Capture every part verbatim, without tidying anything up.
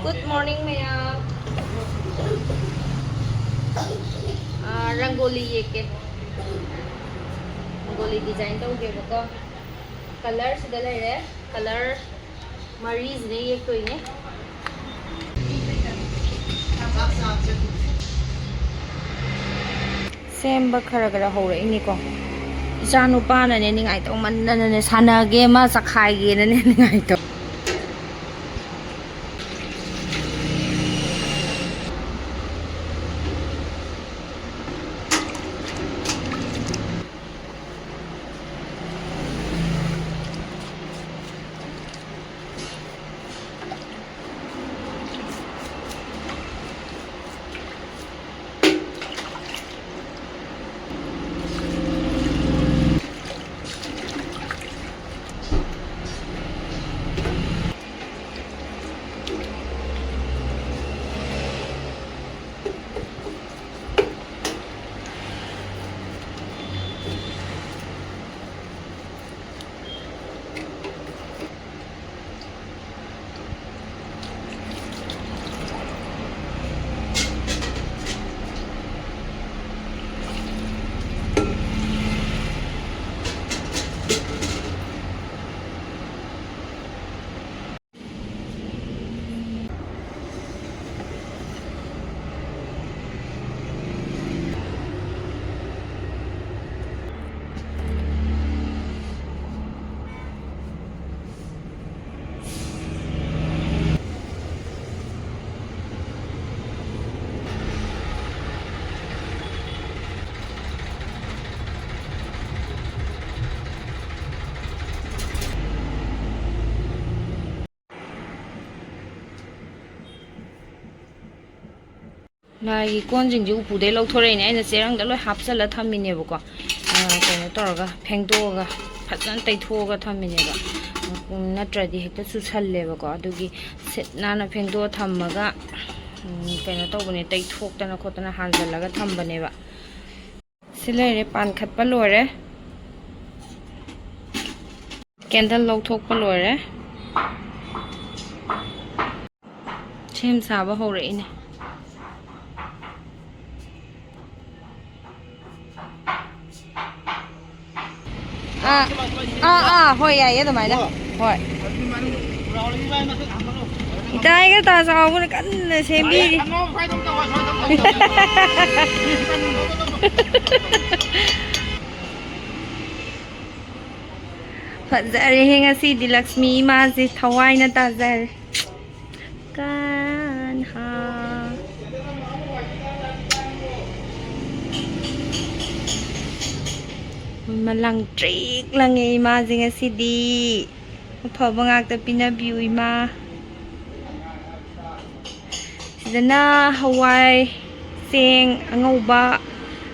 Good morning, ꯃꯌꯥꯝ꯫ ꯑꯥ, rangoli ꯌꯦꯛꯀꯦ꯫ Rangoli design ꯇꯧꯒꯦꯕꯀꯣ꯫ Colour ꯁꯤꯗ ꯂꯩꯔꯦ꯫ Colour ꯃꯔꯤꯁꯤꯗ ꯌꯦꯛꯇꯣꯏꯅꯦ꯫ ꯁꯦꯝꯕ ꯈꯔ ꯈꯔ ꯍꯧꯔꯛꯏꯅꯤꯀꯣ꯫ ꯏꯆꯥ ꯅꯨꯄꯥꯅꯅꯦ ꯅꯤꯡꯉꯥꯏ ꯇꯧꯃꯟꯗꯅꯅꯦ, ꯁꯥꯟꯅꯒꯦ ꯃꯥ ꯆꯈꯥꯏꯒꯦꯅꯅꯦ ꯅꯤꯡꯉꯥꯏ ꯇꯧ꯫ ꯂꯥꯏꯒꯤ ꯀꯣꯟꯁꯤꯡꯁꯦ ꯎꯄꯨꯗꯩ ꯂꯧꯊꯣꯔꯛꯏꯅꯦ꯫ ꯑꯩꯅ ꯆꯦꯔꯪꯗ ꯂꯣꯏ ꯍꯥꯞꯆꯜꯂ ꯊꯝꯃꯤꯅꯦꯕꯀꯣ꯫ ꯑ, ꯀꯩꯅꯣ ꯇꯧꯔꯒ, ꯐꯦꯡꯗꯣꯛꯑꯒ, ꯐꯖꯅ ꯇꯩꯊꯣꯛꯑꯒ ꯊꯝꯃꯤꯅꯦꯕ꯫ ꯎꯝ, ꯅꯠꯇ꯭ꯔꯗꯤ ꯍꯦꯛꯇ ꯆꯨꯁꯜꯂꯦꯕꯀꯣ꯫ ꯑꯗꯨꯒꯤ ꯁꯤꯠ ꯅꯥꯟꯅ ꯐꯦꯡꯗꯣꯛꯑ ꯊꯝꯃꯒ, ꯎꯝ, ꯀꯩꯅꯣ ꯇꯧꯕꯅꯦ, ꯇꯩꯊꯣꯛꯇꯅ ꯈꯣꯠꯇꯅ ꯍꯥꯟꯖꯜꯂꯒ ꯊꯝꯕꯅꯦꯕ꯫ ꯁꯤ ꯂꯩꯔꯦ, ꯄꯥꯟ ꯈꯠꯄ ꯂꯣꯏꯔꯦ꯫ Candle ꯂꯧꯊꯣꯛꯄ ꯂꯣꯏꯔꯦ꯫ ꯁꯦꯝ ꯁꯥꯕ ꯍꯧꯔꯛꯏꯅꯦ꯫ ꯑꯥ, ꯑꯥ, ꯑꯥ, ꯍꯣꯏ, ꯌꯥꯏꯌꯦ ꯑꯗꯨꯃꯥꯏꯅ꯫ ꯍꯣꯏ꯫ ꯏꯇꯥꯏꯒ ꯇꯥ ꯆꯥꯎꯕꯅ ꯀꯟꯅ ꯁꯦꯝꯕꯤꯔꯤ꯫ ꯐꯖꯔꯦꯍꯦ ꯉꯁꯤꯗꯤ ꯂꯛꯁꯃꯤ ꯏꯃꯥꯁꯦ ꯊꯋꯥꯏꯅ ꯇꯥꯖꯔꯦ꯫ ꯀꯥꯟꯍꯥ꯫ ꯃꯣꯏ ꯃꯂꯪ ꯇ꯭ꯔꯤꯛ ꯂꯪꯉꯦ ꯏꯃꯥꯁꯦ ꯉꯁꯤꯗꯤ꯫ ꯑꯐꯕ ꯉꯥꯛꯇ ꯄꯤꯅꯕꯤꯌꯨ ꯏꯃꯥ꯫ ꯁꯤꯗꯅ ꯍꯋꯥꯏ, ꯆꯦꯡ ꯑꯉꯧꯕ,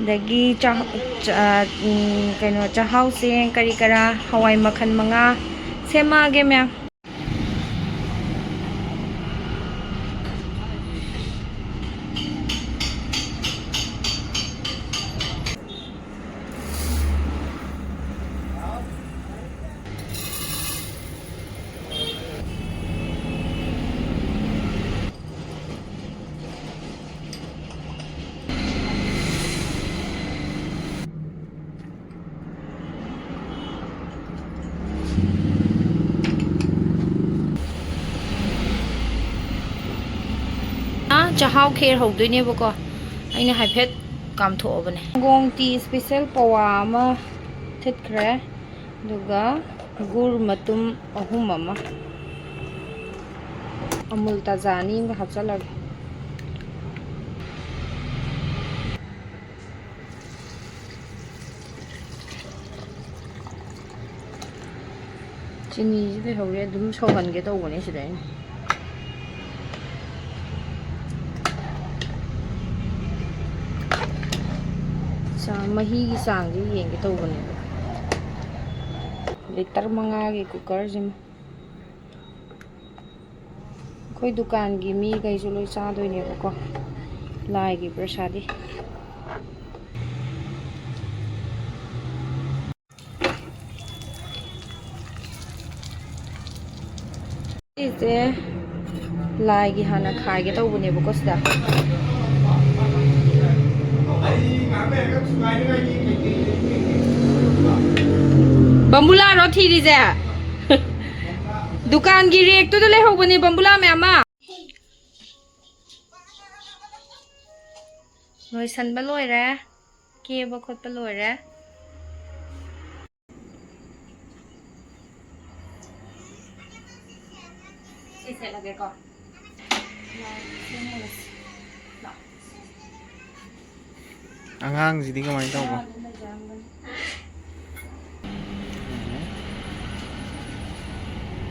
ꯑꯗꯒꯤ ꯆꯥ-, ꯆꯥ-, ꯎꯝ, ꯀꯩꯅꯣ, ꯆꯥꯛꯍꯥꯎ ꯆꯦꯡ, ꯀꯔꯤ ꯀꯔꯥ, ꯍꯋꯥꯏ ꯃꯈꯜ ꯃꯉꯥ ꯁꯦꯝꯃꯛꯑꯒꯦ ꯃꯌꯥꯝ꯫ ꯑꯥ, ꯆꯥꯛꯍꯥꯎ ꯈꯦꯔ ꯍꯧꯗꯣꯏꯅꯦꯕꯀꯣ꯫ ꯑꯩꯅ ꯍꯥꯏꯐꯦꯠ ꯀꯥꯝꯊꯣꯛꯑꯕꯅꯦ꯫ ꯁꯪꯒꯣꯝ ꯇꯤ ꯏꯁꯄꯤꯁꯦꯜ ꯄꯋꯥ ꯑꯃ ꯊꯤꯠꯈ꯭ꯔꯦ꯫ ꯑꯗꯨꯒ ꯒꯨꯔ ꯃꯇꯨꯝ ꯑꯍꯨꯝ ꯑꯃ, ꯑꯃꯨꯜ ꯇꯥꯖꯥ ꯑꯅꯤ ꯑꯃꯒ ꯍꯥꯞꯆꯜꯂꯒꯦ꯫ ꯆꯤꯅꯤꯁꯤ ꯂꯩꯍꯧꯔꯦ, ꯑꯗꯨꯝ ꯁꯧꯍꯟꯒꯦ ꯇꯧꯕꯅꯦ ꯁꯤꯗ ꯑꯩꯅ꯫ ꯆꯥ-, ꯃꯍꯤꯒꯤ ꯆꯥꯡꯁꯦ ꯌꯦꯡꯒꯦ ꯇꯧꯕꯅꯦꯕ꯫ ꯂꯤꯇꯔ ꯃꯉꯥꯒꯤ ꯀꯨꯀꯔꯁꯤꯃ꯫ ꯑꯩꯈꯣꯏ ꯗꯨꯀꯥꯟꯒꯤ ꯃꯤꯈꯩꯁꯨ ꯂꯣꯏ ꯆꯥꯗꯣꯏꯅꯦꯕꯀꯣ, ꯂꯥꯏꯒꯤ ꯄ꯭ꯔꯁꯥꯗꯤ꯫ ꯁꯤꯁꯦ ꯂꯥꯏꯒꯤ ꯍꯥꯟꯅ ꯈꯥꯏꯒꯦ ꯇꯧꯕꯅꯦꯕꯀꯣ ꯁꯤꯗ꯫ ꯕꯝꯕꯨꯂꯥꯔꯣ ꯊꯤꯔꯤꯁꯦ? ꯗꯨꯀꯥꯟꯒꯤ ꯔꯦꯛꯇꯨꯗ ꯂꯩꯍꯧꯕꯅꯦ ꯕꯝꯕꯨꯂꯥ ꯃꯌꯥꯝ ꯑꯃ꯫ ꯂꯣꯏꯁꯟꯕ ꯂꯣꯏꯔꯦ꯫ ꯀꯦꯕ ꯈꯣꯠꯄ ꯂꯣꯏꯔꯦ꯫ ꯁꯤ ꯁꯦꯠꯂꯒꯦꯀꯣ꯫ ꯌꯥꯔꯦ, ꯁꯤ ꯃꯨꯔꯁꯤ꯫ ꯂꯥꯛꯑꯣ꯫ ꯑꯉꯥꯡꯁꯤꯗꯤ ꯀꯃꯥꯏꯅ ꯇꯧꯕ? ꯑꯉꯥꯡ ꯑꯗꯨꯝ ꯂꯩꯖꯔꯝꯒꯅꯤ꯫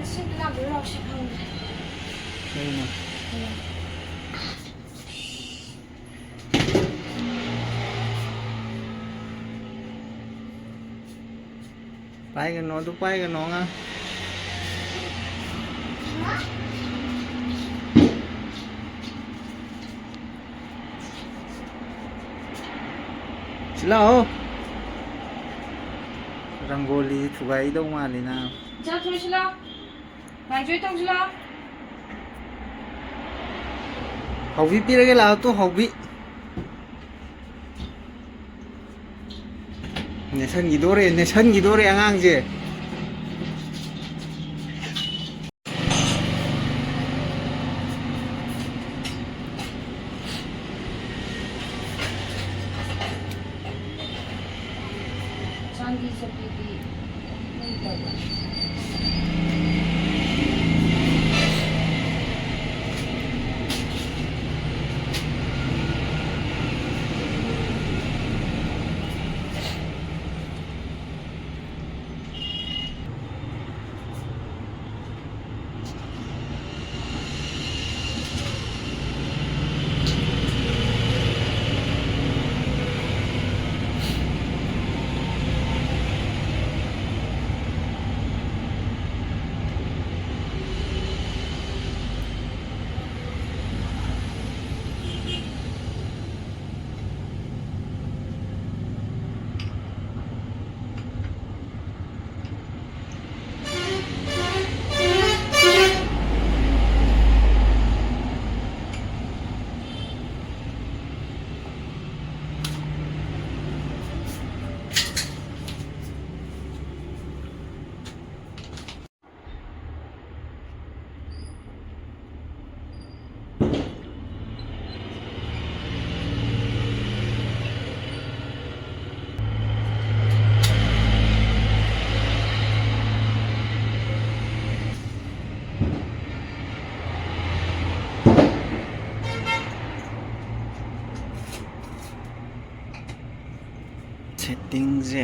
ꯑꯁꯤ ꯂꯥꯛꯇꯣꯏꯔꯣ? ꯁꯤ ꯈꯪꯗꯦ꯫ ꯀꯩꯅꯣ? ꯎꯝ꯫ ꯄꯥꯏꯒꯅꯣ, ꯑꯗꯨ ꯄꯥꯏꯒꯅꯣ, ꯑꯉꯥꯡ꯫ ꯁꯤ ꯂꯥꯛꯑꯣ꯫ ꯔꯪꯒꯣꯂꯤ ꯊꯨꯒꯥꯏꯗꯧ ꯃꯥꯜꯂꯤꯅ꯫ ꯆꯠꯈ꯭ꯔꯣ, ꯁꯤ ꯂꯥꯛꯑꯣ꯫ ꯃꯥꯏꯖꯣꯏ ꯇꯧꯁꯤ ꯂꯥꯛꯑꯣ꯫ ꯍꯥꯎꯕꯤ ꯄꯤꯔꯒꯦ ꯂꯥꯛꯑꯣ ꯇꯨ, ꯍꯥꯎꯕꯤ꯫ ꯅꯦꯠꯁꯟꯈꯤꯗꯣꯔꯦ, ꯅꯦꯠꯁꯟꯈꯤꯗꯣꯔꯦ ꯑꯉꯥꯡꯁꯦ꯫ ꯆꯥꯟꯗꯤ ꯆꯠꯄꯤꯗꯤ ꯂꯩꯇꯕ꯭ꯔꯥ? ꯁꯦꯠꯇꯤꯡꯁꯦ꯫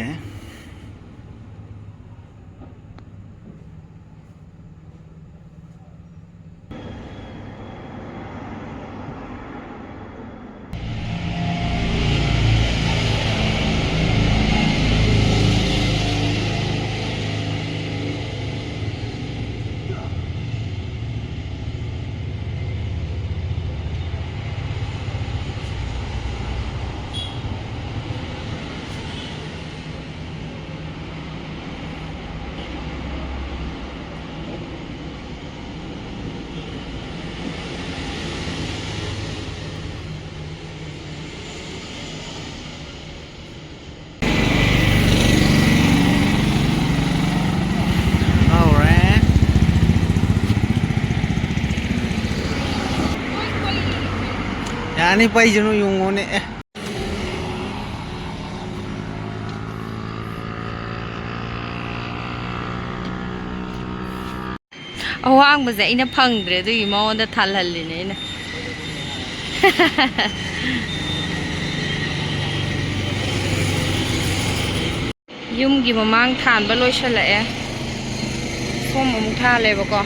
ꯌꯥꯅꯤ, ꯄꯩꯁꯅꯨ, ꯌꯨꯡꯉꯣꯅꯦ꯫ ꯑꯦ꯫ ꯑꯋꯥꯡꯕꯁꯦ ꯑꯩꯅ ꯐꯪꯗ꯭ꯔꯦ, ꯑꯗꯨꯒꯤ ꯃꯉꯣꯟꯗ ꯊꯥꯜꯍꯜꯂꯤꯅꯦ ꯑꯩꯅ꯫ ꯌꯨꯝꯒꯤ ꯃꯃꯥꯡ ꯊꯥꯟꯕ ꯂꯣꯏꯁꯤꯜꯂꯛꯑꯦ꯫ ꯁꯣꯝ ꯑꯃꯨꯛ ꯊꯥꯜꯂꯦꯕꯀꯣ꯫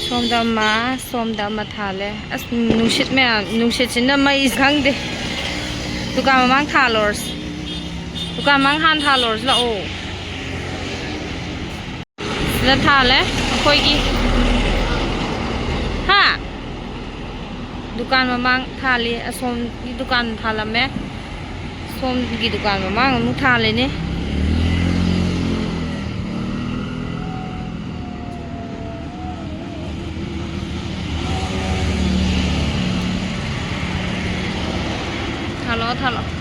ꯁꯣꯝꯗ ꯑꯃ, ꯁꯣꯝꯗ ꯑꯃ ꯊꯥꯜꯂꯦ꯫ ꯑꯁ, ꯅꯨꯡꯁꯤꯠ ꯃꯌꯥꯝ, ꯅꯨꯡꯁꯤꯠꯁꯤꯅ ꯃꯩ ꯈꯪꯗꯦ꯫ ꯗꯨꯀꯥꯟ ꯃꯃꯥꯡ ꯊꯥꯜꯂꯨꯔꯁꯤ꯫ ꯗꯨꯀꯥꯟ ꯃꯃꯥꯡ ꯍꯥꯟꯅ ꯊꯥꯜꯂꯨꯔꯁꯤ ꯂꯥꯛꯑꯣ꯫ ꯁꯤꯗ ꯊꯥꯜꯂꯦ ꯑꯩꯈꯣꯏꯒꯤ꯫ ꯍꯥ? ꯗꯨꯀꯥꯟ ꯃꯃꯥꯡ ꯊꯥꯜꯂꯤ꯫ ꯑꯁꯣꯝꯒꯤ ꯗꯨꯀꯥꯟ ꯊꯥꯜꯂꯝꯃꯦ꯫ ꯁꯣꯝꯒꯤ ꯗꯨꯀꯥꯟ ꯃꯃꯥꯡ ꯑꯃꯨꯛ ꯊꯥꯜꯂꯤꯅꯤ꯫ ꯊꯥꯜꯂꯣ, ꯊꯥꯜꯂꯣ꯫